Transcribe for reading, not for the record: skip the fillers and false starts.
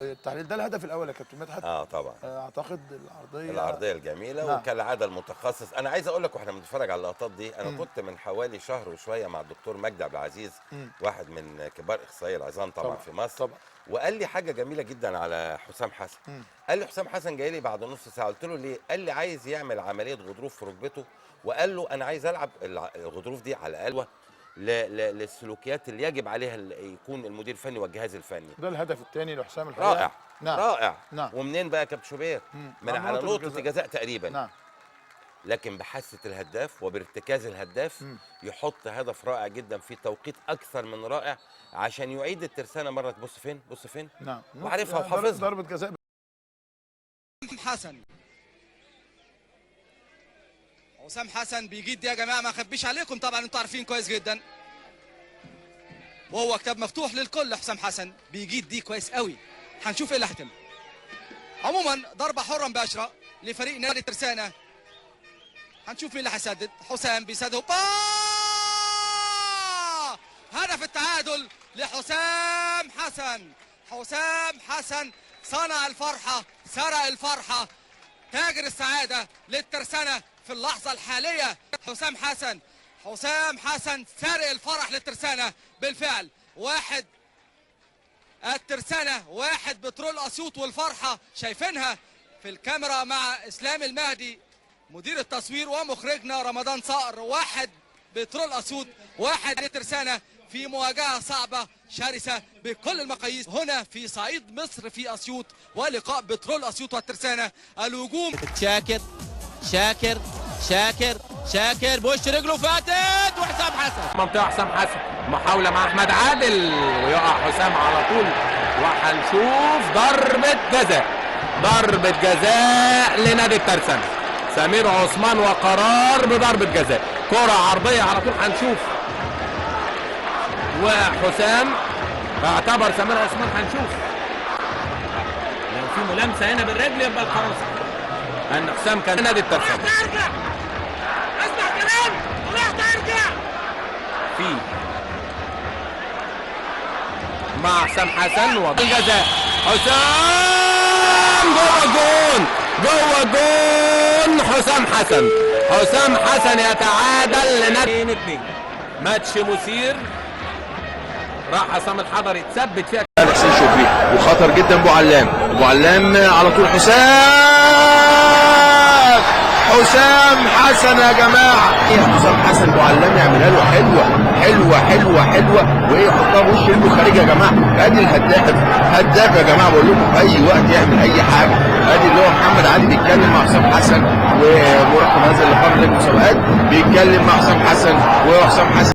التحليل ده الهدف الاول يا كابتن مدحت. طبعا اعتقد العرضية الجميلة. نعم. وكالعادة المتخصص، انا عايز اقول لك واحنا بنتفرج على اللقطات دي، انا كنت من حوالي شهر وشوية مع الدكتور مجدي عبد العزيز، واحد من كبار اخصائي العظام طبعا في مصر، طبعا. وقال لي حاجة جميلة جدا على حسام حسن. قال لي حسام حسن جاي لي بعد نص ساعة، قلت له ليه؟ قال لي عايز يعمل عملية غضروف في ركبته، وقال له انا عايز العب الغضروف دي على الاقل للسلوكيات اللي يجب عليها يكون المدير الفني والجهاز الفني. ده الهدف الثاني لحسام الحقيقة. رائع. نعم. رائع. نعم. ومنين بقى يا كابتن شوبير؟ من على نقطة الجزاء تقريبا. نعم. لكن بحاسة الهداف وبارتكاز الهداف يحط هدف رائع جدا في توقيت أكثر من رائع عشان يعيد الترسانة مرة. بص فين، بص فين. نعم. وعارفها وحافظها. ضربة جزاء حسن. حسام حسن بيجيد دي يا جماعة، ما اخبيش عليكم طبعا، انتوا عارفين كويس جدا، وهو كتاب مفتوح للكل. حسام حسن بيجيد دي كويس قوي، هنشوف ايه اللي هيتم. عموما ضربه حره مباشرة لفريق نادي الترسانه، هنشوف مين اللي هيسدد. حسام بيسدد، هدف التعادل لحسام حسن. حسام حسن صنع الفرحة، سرق الفرحة، تاجر السعادة للترسانه في اللحظة الحالية. حسام حسن، حسام حسن سارق الفرح للترسانه بالفعل. واحد الترسانه، واحد بترول اسيوط، والفرحه شايفينها في الكاميرا مع اسلام المهدي مدير التصوير ومخرجنا رمضان صقر. واحد بترول اسيوط، واحد للترسانه في مواجهة صعبة شرسة بكل المقاييس هنا في صعيد مصر في اسيوط، ولقاء بترول اسيوط والترسانه. الهجوم شاكر شاكر شاكر شاكر بوش رجله فاتت، وحسام حسن منطقة حسام حسن، محاولة مع احمد عادل ويقع حسام على طول، وهنشوف ضربه جزاء، ضربه جزاء لنادي الترسانه. سمير عثمان وقرار بضربه جزاء، كره عرضية على طول هنشوف، وحسام اعتبر سمير عثمان، هنشوف لو في ملامسه هنا بالرجل يبقى القرار صح ان حسام كان نادي الترسانه. ارجع اسمع كلام، طلعت ارجع في مع حسام حسن والجزاء، حسام جوه الجون، جوه الجون حسام حسن، حسام حسن يتعادل لنادي 2-2. ماتش مثير، راح حسام الحضري تثبت فيها حسين شكري، وخطر جدا ابو علام، ابو علام على طول حسام، حسام حسن يا جماعة، حسام حسن ابو علام يعملها له حلوة حلوة حلوة حلوة، وايه يحطها بوش رجله خارج يا جماعة. ادي الهداف، هداف يا جماعة، بقول لكم في اي وقت يعمل اي حاجة. ادي اللي هو محمد علي بيتكلم مع حسام حسن، ومرقم هذا اللقاء من المسابقات بيتكلم مع حسام حسن، وحسام حسن